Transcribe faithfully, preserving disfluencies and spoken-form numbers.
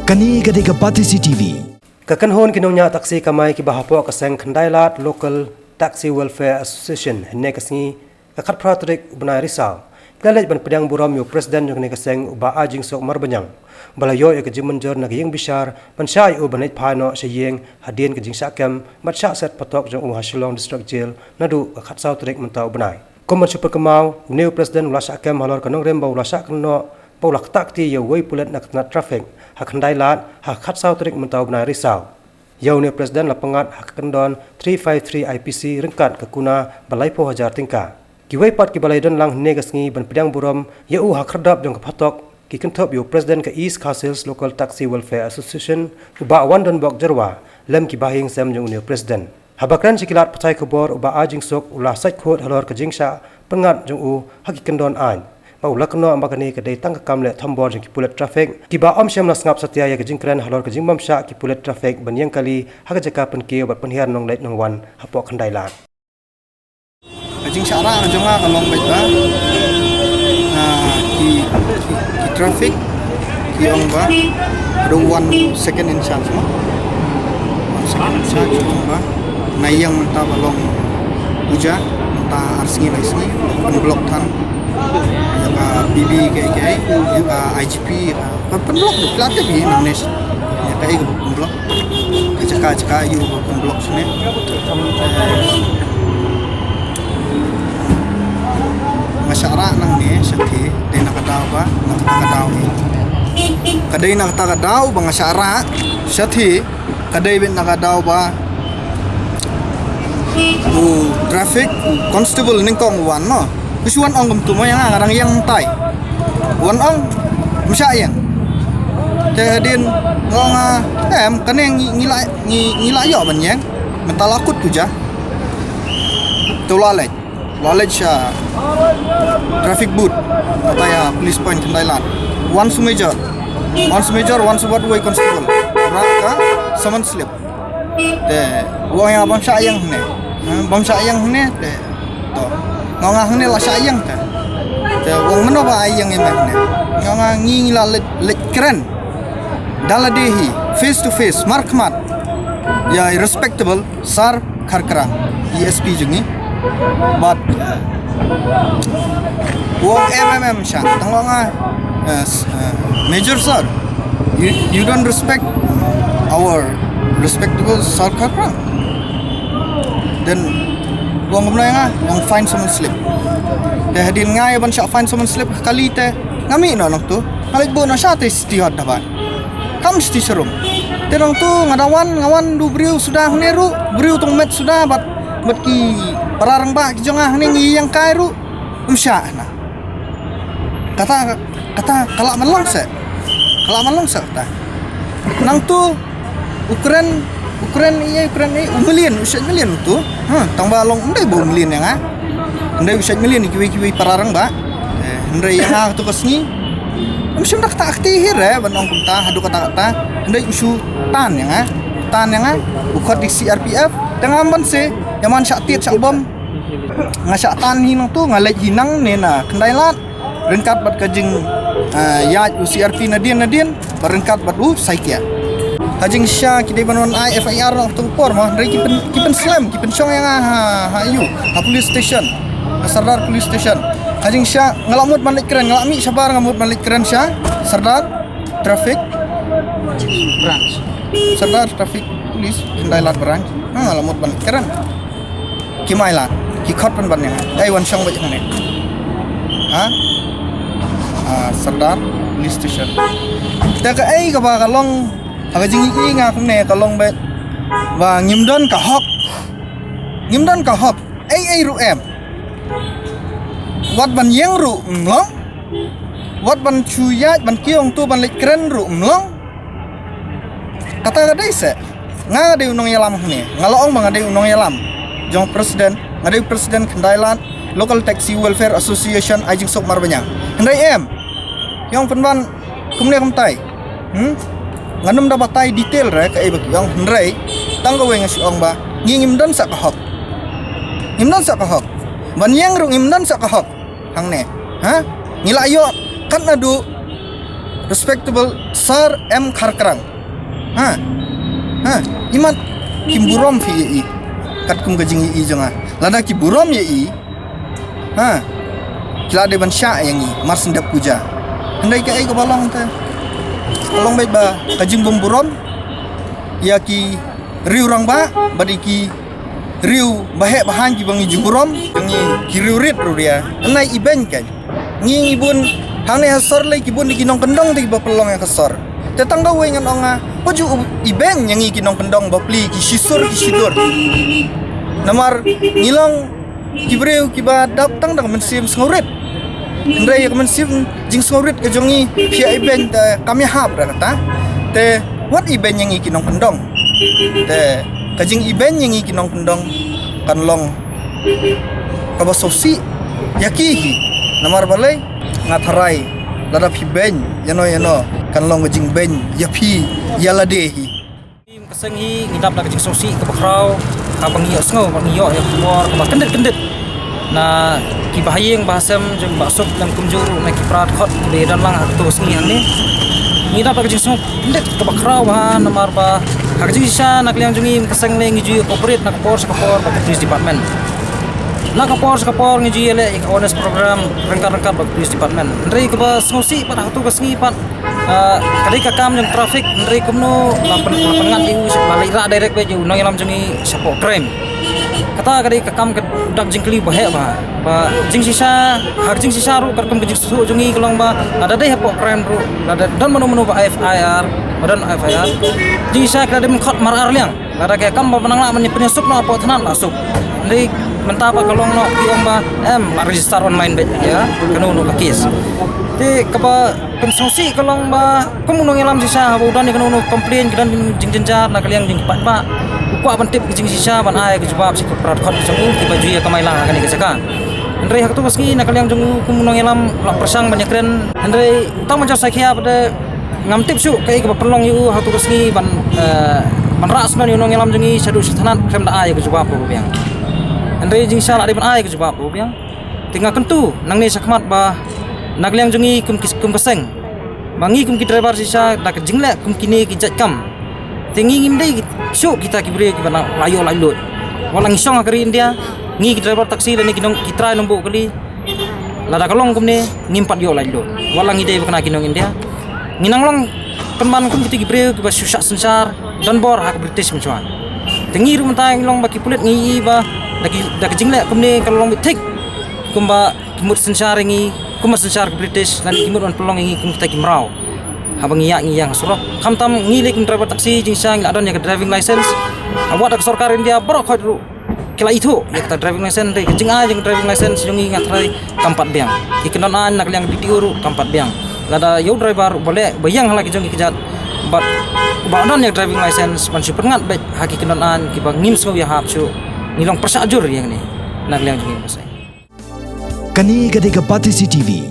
Kane ka dei ka Batesi T V. Ka kynhun ki nongñiah taxi kamai kiba hapoh ka seng Khyndai Lad Local Taxi Welfare Association hynne ka sngi ka khatphra tarik u bnai Risaw ki la leit ban pdiang burom ïa u President jong kane ka seng u Bah Aijingsuk Marbaniang ba la ïoh ïa ka jingmynjur na ka ïing bishar ban shah ïa u ban leit phai noh sha ïing hadien ka jingshah kem bad shah set patok jong u ha Shillong District Jail naduh ka khatsaw tarik mynta u bnai. Kum ban shu pynkynmaw, une u President u la shah kem halor ka nongrim ba u la shah kynnoh ba u la ktah kti ïa uwei u pulit na ka tnat traffic ha Khyndai Lad ha ka khatsaw tarik mynta u bnai Risaw. Ïa une u President la pyngngad ha ka kyndon three five three I P C ryngkat ka kuna ba laiphew hajar tyngka. Kiwei pat kiba la ïadon lang hynne ka sngi ban pdiang burom ïa u ha khyrdop jong ka phatok ki kynthup ïa u President ka East Khasi Hills Local Taxi Welfare Association u Bah Wandonbok Jyrwa lem ki bahaïing sem jong une u President. Haba kren sha ki lad pathai khubor u Bah Aijingsuk u la sait khuid halor ka jingshah pyngngad jong u ha ki kyndon aiñ bad u la kynnoh ba kane ka dei tang ka kam leh thombor jong ki pulit traffic kiba ym shym la sngap satia ïa ka jingkren halor ka jingbym shah ki pulit traffic ban ïeng kali ha ka jaka pynkiew bad pynhiar nongleit nongwan hapoh Khyndai Lad. Ka jingshah rah ka jong nga ka long beit ba, ah, ki, ki, ki traffic ki ong ba haduh one second in charge mo. One second in charge ki ong ba na ïing mynta ba long puja mynta ar sngi lai sngi, pynblock than ïa ka P B, ka, ka, ïa ka I G P, ïa ka, pynblock, pynblock ïa ka, ïa ka pynblock. Ka jaka jaka ïa u ba pynblock shane. Nga shah rah nangne shathie dei na ka daw ba, na kata ka daw hi. Ka dei na kata ka daw ba nga shah rah shathie, ka dei beit na ka daw ba u traffic, u constable nyngkong u wan mo. U shu wan ong kumtu mo, ïa nga nga dang ïeng mynta. Wan ong, ym shah ïeng. Te hadien nga ong, ah, em, kane ngi, ngi la, ngi, ngi la ïoh ban ïeng. Mynta la kut puja. Te u la leit. U la leit sha traffic booth. Kata ïa police point Khyndai Lad. Wan shu measure. Wan shu measure, wan shu wad uwei constable. Rah ka summon slip. Te u ong ïa nga bym shah ïeng hangne. Ha, bym shah ïeng hangne te. To. Nga ong nga hangne la shah ïeng te. Te u ong mano ba ai ïeng ïa me hangne. Nga ong nga ngi, ngi la leit, leit kren. Da lade hi face to face, markhmat. Ïa i respectable Sir Kharkrang, i S P jong ngi. Bad u ong em em em sha, tang u ong nga, eh, s-, eh, Major sir, you, you don't respect our respectable Sir Kharkrang. Then u ong kumno ïa nga, u ong find summon slip. Te hadien nga ïa ban shah find summon slip kali te nga mih noh nangtu. Nga leit buh noh sha te city hot da ba. Kam shiti sharum. Te nangtu nga da wan, nga wan da u briew suda hangne ruh, briew tong met suda bad, bad ki para rangbah ki jong nga hangne ngi ïeng kai ruh. Ym shah na. Kata, kata ka lah ban long seh. Ka lah ban long seh kata. Nangtu u kren, u kren ïa, u kren ïa, u mlien, u shait mlien tu. Ha, tang ba long ym dei ba u mlien ïa nga. Hynrei u shait mlien ïa kiwei kiwei para rangbah. Eh, hynrei ïa nga tu ka sngi. Ym shym da ktah kti hi re ban ong kumta haduh katta katta. Hynrei u shu tan ïa nga. Tan ïa nga. U khot da ka C R P F. Te ngam banse. Ïa man shah tied shah bom. Nga shah tan hi nangtu, nga leit hi nangne na Khyndai Lad. Ryngkat bad ka jing, ah, ïaid u C R P nadien nadien. Ba ryngkat bad u Saikia. Ha jingshisha ki dei ban wan ai F I R noh tu por mo, hynrei ki pyn, ki pynslem, ki pynshong ïa nga ha, ha ïu, ha police station. Ha Sordar police station. Ha jingshisha nga la mut ban leit kren, nga la mih shabar nga mut ban leit kren sha Sordar traffic branch. Sordar traffic police, Khyndai Lad branch. Ha, nga la mut ban leit kren. Ki mai la, ki khot pynban ïa nga. Ei, wan shong beit hangne. Ha? Ah, Sordar Police Station. Te kaei kaba ka long, ha ka jingïohi nga kumne ka long beit ba ngim don ka hok. Ngim don ka hok. Ei ei ruh em. Wat ban ïeng ruh ym long. Wat ban shu ïaid ban kiew hangtu ban leit kren ruh ym long. Kata ka dei seh. Nga nga dei u nongïalam hangne. Nga la ong ba nga dei u nongïalam jong president, nga dei u president Khyndai Lad Local Taxi Welfare Association Aijingsuk Marbaniang. Hynrei em. Ki ong pynban kumne kumtai. Hmm? Ngan ym da batai detail re kaei ba ki ong, hynrei tang kawei nga shu ong ba ngi ngim don sa ka hok. Ngim don sa ka hok. Ban ïeng ruh ngim don sa ka hok. Hangne. Ha? Ngi la ïoh kat naduh Respectable Sir M Kharkrang. Ha? Ha? Imat kim burom phi ïa i. Katkum ka jingïa i jong nga. Lada ki burom ïa i. Ha? Ki la dei ban shah ïa ngi mar shen dep puja. Hynrei kaei kaba long te? Ka long beit ba ka jingbym burom ïa ki riew rangbah bad ïa ki riew baheh bahaiñ kiba ngi ju burom, ngi ki riew rit riew ria. Hynrei i beiñ kein. Ngi ngi bun hangne ha sor lei ki bun da ki nongkyndong te kiba pynlong ïa ka sor. Te tang kawei ngan ong nga, pa ju i beiñ ïa ngi ki nongkyndong bapli ki shisur ki shidur. Namar ngi long ki briew kiba dap tang da ka mynsiem sngewrit. Hynrei ïa ka mynsiem jingsngewrit ka jong ngi phi ïa i beiñ te kam ïahap da kata. Te wat i beiñ ïa ngi ki nongkyndong. Te ka jing i beiñ ïa ngi ki nongkyndong kan long kaba sngewsih ïa ki hi. Namar balei? Nga tharai lada phi beiñ ïano ïano kan long ka jingbeiñ ïa phi ïa lade hi. Ngi ka seng hi ngi dap da ka jingsngewsih kaba khraw, kaba ngi ïohsngew, ba ngi ïoh ïa ka khubor kaba kyndit kyndit na kiba ha ïing ba ha sem jong Bah Suk lem kumjuh ruh na ki para dkhot kiba ïadon lang ha kato ka sngi hangne. Ngi dap da ka jingsngew kyndit kaba khraw bha namar ba ha ka jingshisha na ka liang jong ngi ka seng ne ngi ju ïa cooperate na ka por sha ka por bad ka police department. Na ka por sha ka por ngi ju ïa leh ïa ka awareness program ryngkat ryngkat bad ka police department. Hynrei kaba sngewsih pat ha kato ka sngi pat Ah, ka dei ka kam jong traffic, hynrei kumno la pyn-, la pynngat ïa u, la leit rah direct beit ïa u nongïalam jong ngi shapoh crime. Kata ka dei ka kam ka dak jingkylli ba heh bha. Ba jingshisha, ha ka jingshisha ruh katkum ka jingsngewsih jong ngi ka long ba lada dei hapoh crime ruh, lada don mano mano ba F I R, ba don F I R. Jingshisha ka la dei ban khot mar ar liang. Lada ka kam ba nang lah ban pynïasuk noh hapoh thanat la suk. Hynrei mynta ba ka long noh ki ong ba em ba register online beit ïa kano kano ka case. Te kaba pynsngewsih ka long ba kum u nongïalam shisha haba u don ïa kano kano complain, ka don jingjynjar na ka liang jong ki paidbah, u kwah ban tip ka jingshisha ban ai ka jubab sha ki para dkhot jong u kiba ju ïa kamai lang ha kane ka jaka. Hynrei ha kato ka sngi na ka liang jong u kum u nongïalam la pyrshang ban ïakren, hynrei u tang ban jia sa khia ba de ngam tip shuh kaei kaba pynlong ïa u ha kato ka sngi ban, eh, ban rah snoh ïa u nongïalam jong ngi shaduh sha thanat khlem da ai ka jubab kaba biang. Hynrei jingshisha la dei ban ai ka jubab kaba biang. Te nga kyntu nangne shakhmat ba na ka liang jong ngi kum ki, kum ka seng ba ngi kum ki driver shisha da ka jingleh kum kine ki jait kam. Te ngi ngim dei shuh kita ki briew kiba nang la ïoh laitluid. Wat la ngi shong ha ka ri India, ngi ki driver taxi lane ki nong, ki trai nongbuh kali. Lada ka long kumne ngim pat ïoh laitluid. Wat la ngi dei ba kane ki nong India. Ngi nang long pynban kum kita ki briew kiba shu shah synshar donbor ha ka British mynshuwa. Te ngi ruh mynta ngi long ba ki pulit ngi ïohi ba da ki, da ka jingleh kumne ka long beit thik. Kumba ki mut synshar ïa ngi kumba synshar ka British lane ki mut ban pynlong ïa ngi kum kita ki mraw. Haba ngi ïaid ngi ïeng ha surok. Khamtam ngi lei kum driver taxi jingshisha ngi la don ïa ka driving license. Wat da ka sorkar India baroh khoit ruh ki la ithuh ïa kata driving license, hynrei ka jingai jong ka driving license jong ngi nga tharai kam pat biang. Ki kyndon aiñ na ka liang D T O ruh kam pat biang. Lada ïa u driver uba leh ba ïeng ha la ki jong ki kjat bad uba don ïa ka driving license ban shu pynngat beit ha ki kyndon aiñ kiba ngim sngew ïahap shuh, ngi long pyrshah jur ïa kane na ka liang jong ngi. Kane ka dei ka Batesi T V.